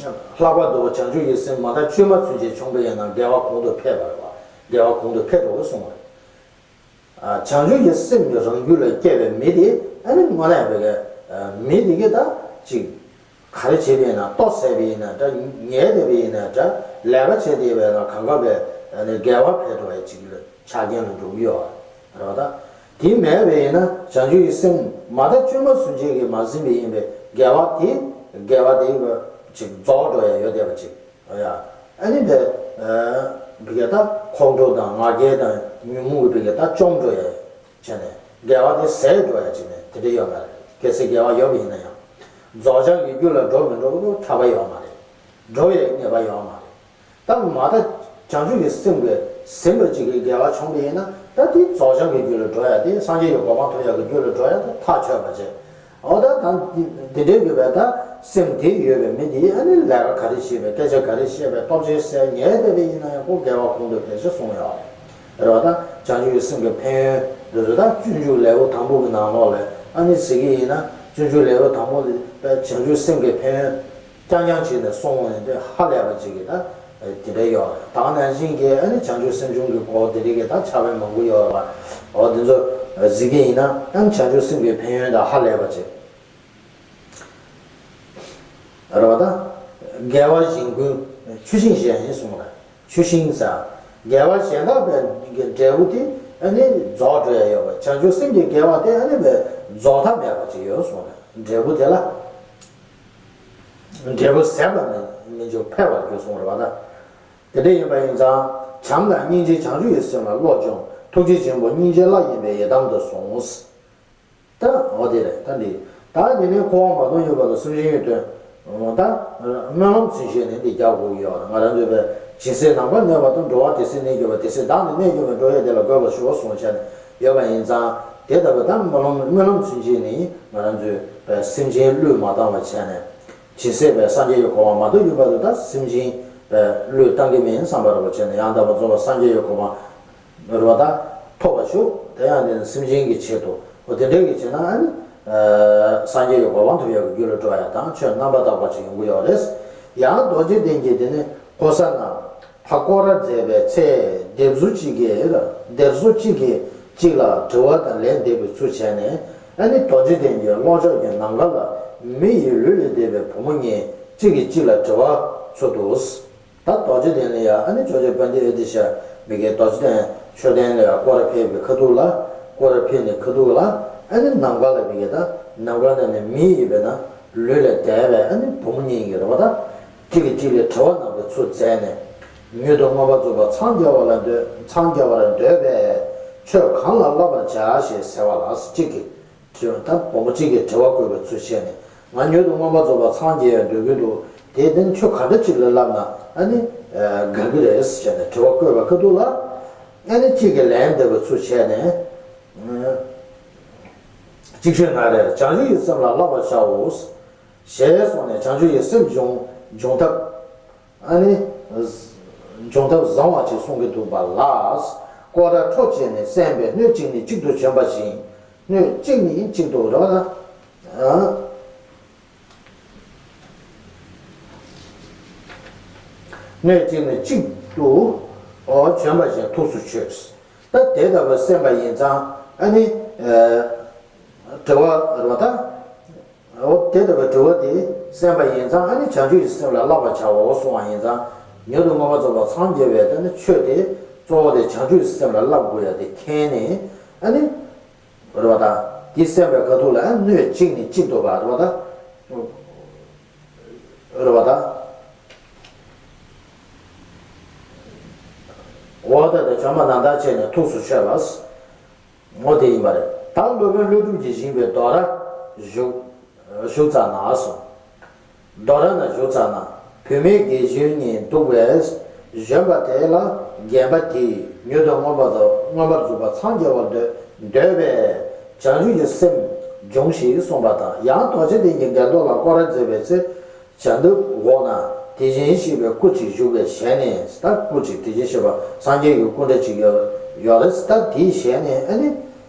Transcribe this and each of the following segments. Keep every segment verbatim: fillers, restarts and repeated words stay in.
ལྷག་པར་དུ་བྱང་ཆུབ་ཀྱི་སེམས་མ་དག་བཅོས་མ་ཚུན་ཆད་བྱུང་བ་ཡིན་ན་དགེ་བ་གོང་དུ་འཕེལ་བ་རེད་བ། དགེ་བ་གོང་དུ་འཕེལ་འགྲོ་བ་གསུངས་པ་རེད། ཨ། བྱང་ཆུབ་ཀྱི་སེམས་ཀྱི་རང་རྒྱུད་ལ་སྐྱེས་པའི་མི་དེ་ཨ་ནི་དངོས་གནས་བོད་སྐད། ཨ། མི་དེ་གི་ད་ཅིག་ག་རེ་བྱས་པ་ཡིན་ན། ལྟོ་ཟས་པ་ཡིན་ན་འདྲ། ཉལ་བསྡད་པ་ཡིན་ན་འདྲ། ལས་ཀ་བྱས་བསྡད་པ་ཡིན་ན་གང་ག་བས་ཨ་ནི་དགེ་བ་འཕེལ་འགྲོ་བའི་ཅིག་ལ་ཆ་རྐྱེན་ལ་འགྲོ་གི་ཡོད་རེད་བ། ད་དེ་མེད་པ་ཡིན་ན་བྱང་ཆུབ་ཀྱི་སེམས་མ་དག་བཅོས་མ་ཚུན་ཆད་ཀྱིས་མ་ཟིན་པ་ཡིན་པས་དགེ་བ་དེ་དགེ་བ་དེ་ཅིག་རྫོགས་འགྲོ་ཡ་ཡོད་བསྡད་པ་ཅིག་ཨ་ཡ། ཨ་ནི་བས། ཨ། བི་གེ་ད་ཁོང་ཁྲོ་དང་ང་རྒྱལ་དང་ཉོན་མོངས་ཀྱི་བི་གེ་ད་བཅོམ་འགྲོ་ཡ་བྱས་ནས་དགེ་བ་དེ་ཟད་འགྲོ་ཡ་བྱས་ནས་དེ་འདྲ་ཡོད་མ་རེད། གལ་སྲིད་དགེ་བ་ཡོད་པ་ཡིན་ན་ཡང་། རྫོགས་བྱང་གི་རྒྱུད་ལ་འགྲོ་མི་འགྲོ་གི་ཕྲ་བ་ཡོད་མ་རེད། འགྲོ་ཡའི་ངེས་པ་ཡོད་མ་རེད། ད་མ་དག་བྱང་ཆུབ་ཀྱི་སེམས་ཀྱིས་ཟིན་པ་ཅིག་གི་དགེ་བ་བྱུང་བ་ཡིན་ན། ད་དེ་རྫོགས་བྱང་གི་རྒྱུད་ལ་འགྲོ་ཡ་དེ། སངས་རྒྱས་ཀྱི་གོ་འཕང་ཐོབ་ཡ་གི་རྒྱུད་ལ་འགྲོ་ཡ་དེ་ཐག་ཆོད་པ་བྱས། འོ་ད་ད་དེ་འདྲའི་གི་བས་ད་སེམས་དེ་ཡོད་པའི་མི་དེས་ཨ་ནི་ལས་ཀ་ག་རེ་བྱེད་པའི། སྐད་ཆ་ག་རེ་བཤད་པའི། སྟོབས་ཆེན་ཟེར་ཉལ་བསྡད་པ་ཡིན་ན་ཡང་ཁོ་དགེ་བ་གོང་དུ་འཕེལ་ཞེས་གསུངས་ཡོད་རེད་བ། ད་བྱང་ཆུབ་ཀྱི་སེམས་ཀྱི་ཕན་ཡོན་འདི་ཚོ་ད་སྤྱོད་འཇུག་ལེའུ་དང་པོ་གི་ནང་ལོགས་ལ་ཨ་ནི་གཟིགས་ཀྱི་ཡིན་ན། སྤྱོད་འཇུག་ལེའུ་དང་པོ་དེ་བྱང་ཆུབ་སེམས་ཀྱི་ཕན་ཡོན་རྐྱང་རྐྱང་བྱས་ནས་གསུངས་ཡོང་དུས་ཧ་ལས་པ་ཅིག་གི་ད་དེ་འདྲ་ཡོད་རེད། ད་ག་ནང་བཞིན་གྱི་ཨ་ནི་བྱང་ཆུབ་སེམས་སྦྱོང་གི་སྐོར་དེ་རིགས་ཀྱི་ད་ཕྱག་དཔེ་མང་པོ་ཡོད་རེད་བ། འོ་དེ་ཚོ་གཟིགས་ཀྱི་ཡིན་ན་ཨ་ནི་བྱང་ཆུབ་སེམས་ཀྱི་ཕན་ཡོན་ད་ཧ་ལས་པ་ཅིག་རེད་བ། ད་དགེ་བ་གཞན་ཀུན་ཆུ་ཤིང་བཞིན་ཡིན་གསུངས་ལ། ཆུ་ཤིང་ཟེར། དགེ་བ་གཞན་དག་པའི་འབྲས་བུ་དེ་ཨ་ནི་རྫོགས་འགྲོ་ཡ་ཡོད་པ། བྱང་ཆུབ་སེམས་ཀྱི་དགེ་བ་དེ་ཨ་ནི་བས་རྫོགས་མཐའ་མེད་པ་ཅིག་ཡོད་གསུངས་ལ། འབྲས་བུ་དེ་ལ། འབྲས་བུ་ཟད་པར་མི་མི་འགྱུར་འཕེལ་བར་འགྱུར་གསུངས་རེད་བ། ད་དེ་འདྲ་ཡིན་པ་ཡིན་ཙང་བྱམས་དང་སྙིང་རྗེ་བྱང་ཆུབ་ཀྱི་སེམས་ལ་བློ་སྦྱོང་། ཐུགས་རྗེ་ཆེན་པོ་སྙིང་རྗེ་ལ་ཡིན་པས་ཡི་དམ་དུ་བཟུང་། ད་འོ་དེ་རེད། ད་འདི་ད་དེ་ནས་འཁོར་བ་མ་སྟོངས་ཡོད་བར་དུ་སེམས་ཅན་ཡོད་དོན། ད་སྨོན་ལམ་ཚུན་ཆད་ནས་འདི་རྒྱག་དགོས་ཀྱི་ཡོད་རེད། ང་རང་ཚོས་པའི་ཇི་སྲིད་ནམ་མཁའ་གནས་པ་དང་། འགྲོ་བ་དེ་སྲིད་གནས་གྱུར་པ། དེ་སྲིད་བདག་ནི་གནས་གྱུར་པའི། འགྲོ་ཡི་དེ་ལ་འགོད་པར་ཞུ་བ་གསུངས་བྱས་ནས་ཡོད་པ་ཡིན་ཙང་། དེ་ལྟ་བུ་ད་སྨོན་ལམ་སྨོན་ལམ་ཚུན་ཆད་ནས་ང་རང་ཚོས་པའི་སེམས་ཅན་བློས་མ་བཏང་བ་བྱས་ནས། ཇི་སྲིད་པའི་སངས་རྒྱས་ཀྱི་གོ་འཕང་མ་ཐོབ་ཡོད་བར་དུ་ད་སེམས་ཅན་པའི་བློས་བཏང་གི་མིན་བསམ་པ་རེད་པ་བྱས་ནས། ཡང་དག་པར་རྫོགས་པའི་སངས་རྒྱས་ཀྱི་གོ་འཕང་རེད་པ། ད་ཐོབ་པར་ཤོག་དེ་ཡང་དེ་ནི་སེམས་ཅན་གྱི་ཆེད་དུ། འོ་དེ་འདྲ་གི་བྱས་ན་ཨ་ནི་སངས་རྒྱས་ཀྱི་གོ་འཕང་ཐོབ་ཡག་གི་རྒྱུ་ལ་འགྲོ་ཡ་དང་ཆོས་རྣམ་པར་དག་པ་ཅིག་ཡོང་གི་ཡོད་རེད། ཡང་རྡོ་རྗེ་གདན་གྱིས་དེ་ནི་ཀོ་ས་ན་ཕ་སྐོར་ར་མཛད་པའི་ཚེ། སྡེབ་གསོ་གཅིག་གིས་སྡེབ་གསོ་གཅིག་གིས་གཅིག་ལ་དྲི་བ་དང་ལན་འདེབས་པའི་ཚུལ་བྱས་ནས། ཨ་ནི་རྡོ་རྗེ་གདན་གྱི་ལྷོ་ཕྱོགས་ཀྱི་ནམ་མཁའ་ལ་མི་ཡི་ལུས་ལས་འདས་པའི་བུ་མོ་གཉིས་གཅིག་གིས་གཅིག་ལ་དྲི་བ་འཚོལ་དུས། ད་རྡོ་རྗེ་གདན་ལ་ཡ་ཨ་ནི་ཇོ་ཇོ་དཔལ་ལྡན་ཨེ་ཏི་ཤ་མི་དགེ་རྡོ་རྗེ་གདན་མཆོད་རྟེན་ལ་ཡ་སྐོར་ར་ཕེབས་པའི་ཁ་ཐུག་ལ། སྐོར་ར་ཕེབས་ནས་ཁ་ཐུག་ལ་ཨ་ནི་ནམ་མཁའ་ལ་མི་དགེ་ད་ནམ་མཁའ་ལ་ནི་མི་ཡི་བས་ན་ལུས་ལས་འདས་པའི་ཨ་ནི་བུ་མོ་གཉིས་ཀྱིས་རེད་པ། ད་གཅིག་གིས་གཅིག་ལ་དྲི་བ་གནང་བའི་ཚུལ་མཛད་ནས། མྱུར་དུ་མངོན་པར་རྫོགས་པར་འཚང་རྒྱ་བ་ལ་འདོད། འཚང་རྒྱ་བར་འདོད་པས་ཆོས་གང་ལ་བསླབ་པར་བྱ་ཞེས་ཟེར་བ་ལ། གཅིག་གིས། དྲི་བ་ད་བུ་མོ་གཅིག་གིས་དྲི་བ་བཀོད་པའི་ཚུལ་བྱས་ནས། ང་མྱུར་དུ་མངོན་པར་རྫོགས་པར་འཚང་རྒྱ་བར་འདོད་ཀྱི་འདུག་དེ་དེ་ནི་ཆོས་ག་འདྲ་ཅིག་ལ་བསླབ་ན་ཨ་ནི་དགའ་གི་རེད་ཟེར་བྱས་ནས་དྲི་བ་བཀོད་པའི་ཁ་ཐུག་ལ། ཨ་ནི་གཅིག་གིས་ལན་འདེབས་པའི་ཚུལ་བྱས་ནས། ཅིག་ཤོས་ན་རེ་བྱང་ཆུབ་ཀྱི་སེམས་ལ་བསླབ་པར་བྱའོ། ཞེས་གསུངས་ནས་བྱང་ཆུབ་ཀྱི་སེམས་སྦྱོང་སྦྱོང་ཐབས། ཨ་ནི། སྦྱོང་ཐབས་བཟང་བ་ཅིག་གསུང་གི་འདུག་པ་ལ། སྐོར་ར་འཕྲོ་བཅད་ནས་གསན་པས་སྣོད་གཅིག་ནས་གཅིག་ཏུ་བྱོན་པ་བཞིན། སྣོད་གཅིག་ནས་གཅིག་ཏུ་རེད་པ། ཨ། སྣོད་གཅིག་ནས་གཅིག་ཏུ་བྱོན་པ་བཞིན་ཐུགས་སུ་ཆུད། ད་དེ་ལྟ་བུ་གསན་པ་ཡིན་ཙང་ཨ་ནི། དྲི་བ་རེད་པ་ད། འོ་དེ་ལྟ་བུའི་དྲི་བ་དེ་གསན་པ་ཡིན་ཙང་ཨ་ནི་བྱང་ཆུབ་ཀྱི་སེམས་ལ་བསླབ་པར་བྱའོ་གསུངས་པ་ཡིན་ཙང་། མྱུར་དུ་མངོན་པར་རྫོགས་པར་འཚང་རྒྱ་བའི་ད་ནི་ཆོས་དེ་གཙོ་བོ་དེ་བྱང་ཆུབ་ཀྱི་སེམས་ལ་བསླབ་དགོས་ཡ་དེ་མཁྱེན་ནས། ཨ་ནི་རེད་པ་ད། དེ་གསན་པའི་ཁ་ཐུག་ལ་སྣོད་གཅིག་ནས་གཅིག་ཏུ་བ་རེད་པ་ད། རེད་པ་ད། འོ་ད་དེ་བྱམས་པ་ནམ་ལྟར་བྱས་ནས་ཐུགས་སུ་ཆུད་པ། འོ་དེ་ཡིན་པ་རེད། ད་སློབ་དཔོན་ཀླུ་སྒྲུབ་ཀྱིས་བཞེངས་པའི་རྡོ་ར་བཞུགས། བཞུགས་ཙ་ན་གསུངས། རྡོ་ར་ན་བཞུགས་ཙ་ན་བུད་མེད་དགེ་སྦྱོང་གཉིས་འདུག་པས། བཞོན་པ་དེ་ལ་རྒན་པ་དེས་མྱུར་དུ་མངོན་པར་རྫོགས་མངོན་པར་རྫོགས་པར་འཚང་རྒྱ་བར་འདོད་འདོད་པས་བྱང་ཆུབ་ཀྱི་སེམས་སྦྱོངས་ཤིག་གསུངས་པ་དང་། ཡང་རྡོ་རྗེ་གདན་གྱི་སྒར་ཐོག་ལ་སྐོར་ར་མཛད་པའི་ཚེ། བྱ་འདབ་འོག་ན་དེ་བཞིན་གཤེགས་པའི་སྐུ་གཅིག་བཞུགས་པའི་ཞལ་ནས། ད་སྐུ་གཅིག་དེ་བཞིན་གཤེགས་པ་སངས་རྒྱས་ཀྱི་སྐུ་འདྲ་གཅིག་ཡོད་ཡོད་རེད། ད་དེའི་ཞལ་ནས་ཨ་ནི་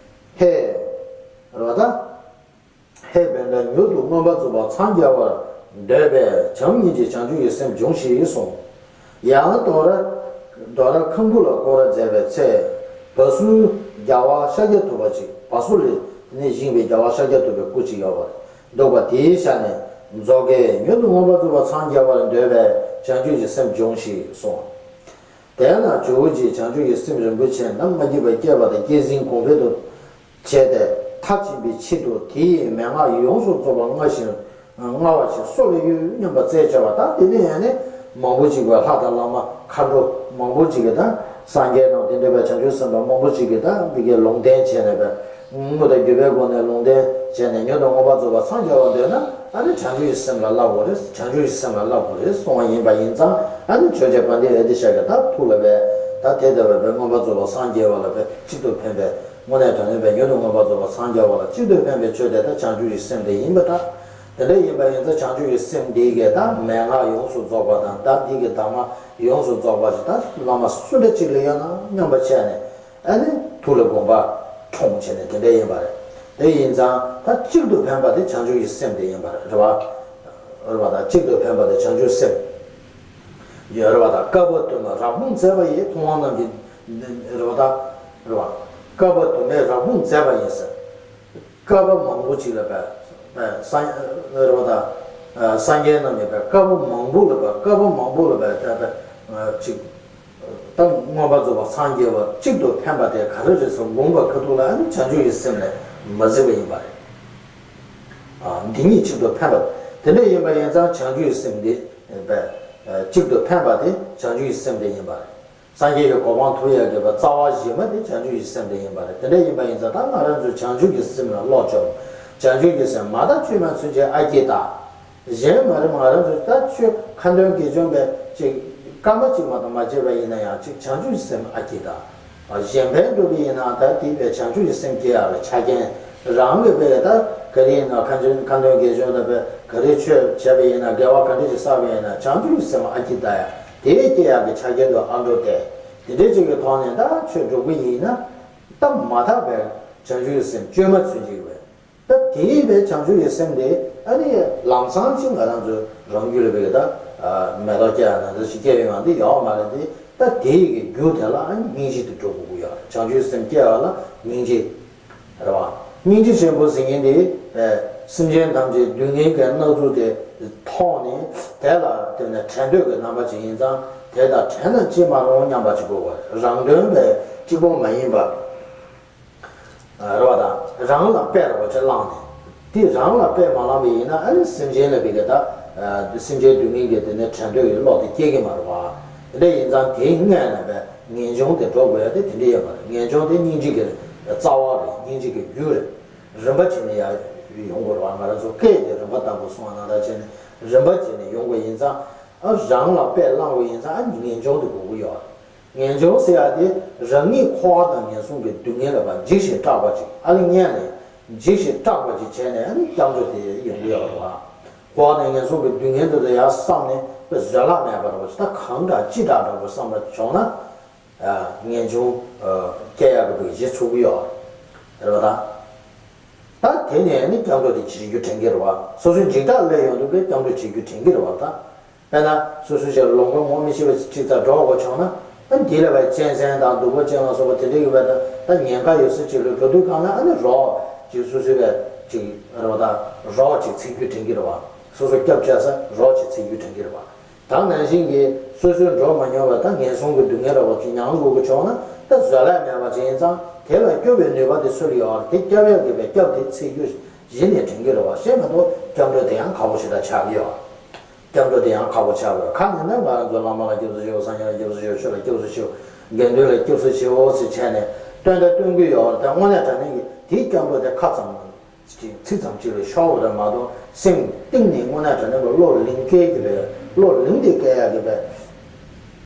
ཧེ་རེད་པ་ད། ཧེ་བན་ད་མྱུར་དུ་མངོན་པར་རྫོགས་པར་འཚང་རྒྱ་བར་ འདོད་པས་བྱམས་སྙིང་རྗེ་བྱང་ཆུབ་ཀྱི་སེམས་སྦྱོངས་ཤིག་གསུངས། ཡང་དོ་ར་དོ་ར་ཁམ་བུ་ལ་བསྐོར་ར་མཛད་པའི་ཚེ། བ་སུ་རྒྱལ་བ་ཤཱཀྱ་ཐུབ་པ་ཅིག་བ་སུ་ལ་ནི་བཞེངས་པའི་རྒྱལ་བ་ཤཱཀྱ་ཐུབ་པའི་སྐུ་ཅིག་ཡོད་པར་འདུག་པ། དེའི་ཞལ་ནས། མཛོ་སྐད་མྱུར་དུ་མངོན་པར་རྫོགས་པར་འཚང་རྒྱ་བར་འདོད་པས་བྱང་ཆུབ་ཀྱི་སེམས་སྦྱོངས་ཤིག་གསུངས། དེས་ན་ཇོ་བོ་རྗེས་བྱང་ཆུབ་ཀྱི་སེམས་རིན་པོ་ཆེ་ནམ་མ་སྐྱེས་པ་སྐྱེས་པ་དང་སྐྱེས་ཟིན་གོང་འཕེལ་དུ་བྱས་ཏེ། མཐར་ཕྱིན་པའི་ཆེད་དུ་དེ་ཡི་མན་ངག་ཡོངས་སུ་རྫོགས་པ་མངའ་ཞིང་མངའ་བ་ཞིག་སུ་ལ་ཡོད་སྙམ་པ་རྩད་བཅད་པ་དང་། དེ་ནས་ཡང་ནི་མང་པོ་ཅིག་པའི་ལྷ་དང་བླ་མ་མཁའ་འགྲོ་མང་པོ་ཅིག་གིས་དང་། སངས་རྒྱས་དང་དེ་འདྲ་བའི་བྱང་ཆུབ་སེམས་དཔའ་མང་པོ་ཅིག་གིས་དང་། འདི་གའི་ལུང་བསྟན་བྱས་ནས་པའི་དངོས་དང་བརྒྱུད་པའི་སྒོ་ནས་ལུང་བསྟན་བྱས་ནས། མྱུར་དུ་མངོན་པར་རྫོགས་པར་འཚང་རྒྱ་བར་འདོད་ན། ཨ་ནི་བྱང་ཆུབ་ཀྱི་སེམས་ལ་བསླབ་དགོས་རེད། བྱང་ཆུབ་ཀྱི་སེམས་ལ་བསླབ་དགོས་རེད་གསུངས་པ་ཡིན་པ་ཡིན་ཙང་། ཨ་ནི་ཆོས་རྗེ་དཔལ་ལྡན་ཨེ་ཏི་ཤ་གི་ད་ཐུགས་ལ་བས་ད་དེ་ལྟ་བས་པའི་མངོན་པར་རྫོགས་པར་སངས་རྒྱས་པ་ལ་བས་གཅིག་ཏུ་ཕན་པའི། དངོས་གནས་དྲང་གནས་པའི་མྱུར་དུ་མངོན་པར་རྫོགས་པར་སངས་རྒྱ་བ་ལ་གཅིག་ཏུ་ཕན་པའི་ཆོས་དེ་ད་བྱང་ཆུབ་ཀྱི་སེམས་དེ་ཡིན་པ་ད། དེ་འདྲ་ཡིན་པ་ཡིན་ཙང་བྱང་ཆུབ་ཀྱི་སེམས་འདི་གའི་ད་མན་ངག་ཡོངས་སུ་རྫོགས་པ་དང་། ད་འདི་གའི་གདམས་ངག་ཡོངས་སུ་རྫོགས་པ་ཞིག་ད་བླ་མ་སུ་འདྲ་གཅིག་ལ་ཡོད་ན་སྙམ་པ་བྱས་ནས། ཨ་ནི་ཐུགས་ལ་དགོངས་པ་འཁྲུངས་བྱས་ནས་དེ་འདྲ་ཡིན་པ་རེད། དེ་ཡིན་ཙང་ད་གཅིག་ཏུ་ཕན་པ་དེ་བྱང་ཆུབ་ཀྱི་སེམས་དེ་ཡིན་པ་རེད། རེད་བ། རེད་བ། ད་གཅིག་ཏུ་ཕན་པ་དེ་བྱང་ཆུབ་སེམས་ཡོད་རེད་བ། ད་བཀའ་བབས་དུ་མ་རབ་དབང་མཛད་པ་ཡི། མཐོང་བ་རྣམས་ཀྱི། རེད་བ། ད་རེད་བ། བཀའ་བབས་དུ་མས་རབ་དབང་མཛད་པ་ཡིན་ཟེར། བཀའ་བབས་མང་པོ་ཅིག་ལ་བས་སངས་རེད་བ། ད་སངས་རྒྱས་རྣམས་ཀྱི་བས་བཀའ་བབས་མང་པོ་ལ་བས། བཀའ་བབས་མང་པོ་ལ་བས་ད་ད་ཅིག་ད་མངོན་པར་རྫོགས་པར་སངས་རྒྱས་པ་གཅིག་ཏུ་ཕན་པ་དེ་ག་རེ་རེད་ཟེར་དགོངས་པ་ཁ་ཐུག་ལ། ཨ་ནི་བྱང་ཆུབ་ཀྱི་སེམས་ལས་མ་གཟིགས་པ་ཡིན་པ་རེད། ཨ། འདི་གཉིས་གཅིག་ཏུ་ཕན་པ། དེ་འདྲ་ཡིན་པ་ཡིན་ཙང་བྱང་ཆུབ་ཀྱི་སེམས་འདི་བས་གཅིག་ཏུ་ཕན་པ་དེ་བྱང་ཆུབ་ཀྱི་སེམས་དེ་ཡིན་པ་རེད། སངས་རྒྱས་ཀྱི་གོ་འཕང་ཐོབ་ཡག་གི་བས་རྩ་བ་གཞི་མ་དེ་བྱང་ཆུབ་ཀྱི་སེམས་དེ་ཡིན་པ་རེད། དེ་འདྲ་ཡིན་པ་ཡིན་ཙང་ད་ང་རང་ཚོས་བྱང་ཆུབ་ཀྱི་སེམས་ལ་བློ་སྦྱོང་། བྱང་ཆུབ་ཀྱི་སེམས་མ་དག་བཅོས་མ་ཚུན་ཆད་ཨ་ཀྱི་ད། གཞན་མ་རེད། ང་རང་ཚོ་ད་ཆོས་ཁ་འདོན་དགེ་སྦྱོང་པའི་ཅིག་སྐར་མ་གཅིག་མ་གཏོགས་མ་བྱས་པ་ཡིན་ན་ཡང་ཅིག་བྱང་ཆུབ་སེམས་ཨ་ཀྱི་ད། གཞན་ཕན་སྒྲུབ་པ་ཡིན་ན་ད་དེ་བས་བྱང་ཆུབ་ཀྱི་སེམས་སྐྱེ་ཡག་གི་ཆ་རྐྱེན། རང་གི་བས་ད་ག་རེ་ཡིན་ན་ཁ་འདོན་ཁ་འདོན་དགེ་སྦྱོང་དང་བས་ག་རེ་ཆོས་བྱས་པ་ཡིན་ན། དགེ་བ་ག་འདྲ་ཞིག་བསགས་པ་ཡིན་ན་བྱང་ཆུབ་ཀྱི་སེམས་ཨ་ཀྱི་ད་ཡ་དེ་སྐྱེ་ཡག་གི་ཆ་རྐྱེན་དུ་ཨ་འགྲོ་སྟེ། དེ་འདྲའི་ཅིག་གི་ཐོག་ནས་ད་ཆོས་སྒྲུབ་ཀྱི་ཡིན་ན། ད་མ་དག་པའི་བྱང་ཆུབ་ཀྱི་སེམས་བཅོས་མ་ཚུན་ཆད་བས། ད་དེའི་བས་བྱང་ཆུབ་ཀྱི་སེམས་དེ་ཨ་ནི་ལམ་སང་ཅིག་ང་རང་ཚོའི་རང་རྒྱུད་ལ་བས་ད་མེ་ཏོག་སྐྱེ་ཡག་ན་འདྲ་ཞིག་སྐྱེ་ཡོང་ཡག་འདི་ཡོད་མ་རེད་དེ། ད་དེའི་གི་རྒྱུ་དེ་ལ་ཨ་ནི་སྙིང་རྗེ་དེ་འགྲོ་དགོས་ཀྱི་ཡོད་རེད། བྱང་ཆུབ་ཀྱི་སེམས་སྐྱེ་བ་ལ་སྙིང་རྗེ་རེད་བ། སྙིང་རྗེ་ཆེན་པོ་ཟེར་མཁན་དེ་སེམས་ཅན་ཐམས་ཅད་སྡུག་བསྔལ་གྱི་སྣང་ཚུལ་དེ་མཐོང་ནས་དེ་ལ་དེ་ནས་བྲལ་འདོད་ཀྱི་རྣམ་པ་ཅིག་ཡིན་ཙང་། དེ་དང་བྲལ་ན་ཅི་མ་རུང་སྙམ་པ་ཅིག་དགོས་པ་རེད། རང་དོན་པའི་གཅིག་པོ་མ་ཡིན་པ། རེད་བ། ད་རང་ལ་དཔེ་རེད་བ་ཅིག་བླངས་ནས། དེ་རང་ལ་དཔེ་མ་བླངས་པ་ཡིན་ན་ཨ་ནི་སེམས་ཅན་ལ་བས་ཀྱི་ད་སེམས་ཅན་སྡུག་བསྔལ་གྱི་དེ་ནས་བྲལ་འདོད་ཀྱི་བློ་དེ་སྐྱེ་གི་མ་རེད་བ། དེ་འདྲ་ཡིན་ཙང་དེའི་སྔོན་ནས་བས་ངེས་འབྱུང་དེ་འགྲོ་དགོས་ཡ་དེ་དེ་འདྲ་ཡོད་མ་རེད། ངེས་འབྱུང་དེ་སྙིང་རྗེ་གི་རྩ་བ་རེད། སྙིང་རྗེ་གི་རྒྱུ་རེད། རིམ་པ་བྱས་ནས་ཡ་ཡོང་དགོས་རེད་བ། ང་རང་ཚོ་སྐད་དེ་རིམ་པ་ལྟ་བུ་སོང་བ་ན་ད་བྱས་ནས་རིམ་པ་བྱས་ནས་ཡོང་དགོས་ཡིན་ཙང་། ཨ། རང་ལ་དཔེ་བླངས་པ་ཡིན་ཙང་ཨ་ནི་ངེས་འབྱུང་དེ་དགོས་ཀྱི་ཡོད། ངེས་འབྱུང་ཟེར་ཡ་དེ་རང་ཉིད་འཁོར་བ་དང་ངན་སོང་གི་སྡུག་བསྔལ་ལ་བ་འཇིགས་ཤིང་སྐྲག་པ་ཅིག་ཨ་ལ་ངན་ལས་འཇིགས་ཤིང་སྐྲག་པ་ཅིག་བྱས་ནས་ཨ་ནི་སྐྱབས་འགྲོ་དེ་ཡོང་གི་ཡོད་རེད་བ། འཁོར་བ་དང་ངན་སོང་གི་སྡུག་བསྔལ་དེ་ཚོ་ཡར་བསམ་ནས་བཟོད་གླགས་མེད་པ་རེད་བ། ད་གང་དྲག་ཅི་དྲག་འདྲ་པོ་བསམ་པ་བྱུང་ན། ངེས་འབྱུང་སྐྱེ་ཡག་གི་བུ་གཞི་ཚུགས་ཀྱི་ཡོད་རེད་བ། ད་ད་དེ་ནས་ནི་སྐྱབས་འགྲོ་དེ་བྱེད་རྒྱུ་དྲན་གྱི་རེད་བ། སོ་སོའི་འཇིགས་སྐྲག་སླེབས་ཡོང་དུས་སྐབས་སྐྱབས་འགྲོ་བྱེད་རྒྱུ་དྲན་གྱི་རེད་བ། ད་དཔེར་ན་སོ་སོའི་ཞལ་ལུང་པ་ངོ་མི་ཤེས་པ་ཅིག་ཙམ་འགྲོ་དགོས་བྱུང་ན། ཨ། འདི་ལ་བའི་གཅན་གཟན་དང་གདུག་པ་ཅན་ལ་སོགས་པ་དེ་འདྲའི་ཡོད་པ་དང་། ད་ཉེན་ཁ་ཡོད་ས་ཅིག་ལ་འགྲོ་དུས་སྒང་ལ་ཨ་ནི་རོགས་ཅིག་སོ་སོའི་བའི་ཅིག་རེད་བ། ད་རོགས་ཅིག་འཚོལ་རྒྱུ་དྲན་གྱི་རེད་བ། སོ་སོ་སྐྱབས་བཅོལ་ས་རོགས་ཅིག་འཚོལ་རྒྱུ་དྲན་གྱི་རེད་བ། ད་ནང་བཞིན་གྱི་སོ་སོའི་འགྲོ་མ་མྱོང་བ་དང་ངན་སོང་གི་སྡུག་བསྔལ་འདྲ་བོ་ཅིག་མྱང་དགོས་ཀྱི་བྱུང་ན། ད་བཟོད་གླགས་མེད་པ་ཅིག་ཡིན་ཙང་དེ་ལ་སྐྱོབ་པའི་ནུས་པ་དེ་སུ་ལ་ཡོད་རེད། དེ་སྐྱོབ་ཡག་གི་བའི་སྐྱབས་དེ་འཚོལ་རྒྱུ་གཞི་ནས་དྲན་གྱི་རེད་བ། ཤེས་མ་གཏོགས་སྐྱབས་འགྲོ་དེ་ཡང་ཁག་པོ་ཞེ་དྲག་ཆགས་ཀྱི་ཡོད། སྐྱབས་འགྲོ་དེ་ཡང་ཁག་པོ་ཆགས་པས། ཁ་ནས་ནི་ང་རང་ཚོ་བླ་མ་ལ་སྐྱབས་སུ་མཆིའོ། སངས་རྒྱས་ལ་སྐྱབས་སུ་མཆིའོ། ཆོས་ལ་སྐྱབས་སུ་མཆིའོ། དགེ་འདུན་ལ་སྐྱབས་སུ་མཆིའོ་ཟེར་བྱས་ནས་སྟོན་དང་སྟོན་གྱི་ཡོད་རེད། ད་དངོས་གནས་དྲང་གནས་ཀྱི་དེའི་སྐྱབས་འགྲོ་དེ་ཁ་ཙམ་ཅིག་ཚིག་ཙམ་ཅིག་ལ་ཤོར་བ་རེད་མ་གཏོགས། སེམས་གཏིང་ནས་དངོས་གནས་དྲང་གནས་ཀྱི་བློ་ལིང་སྐྱེ་གི་རེད། བློ་ལིང་དེ་སྐྱེ་ཡག་གི་རེད།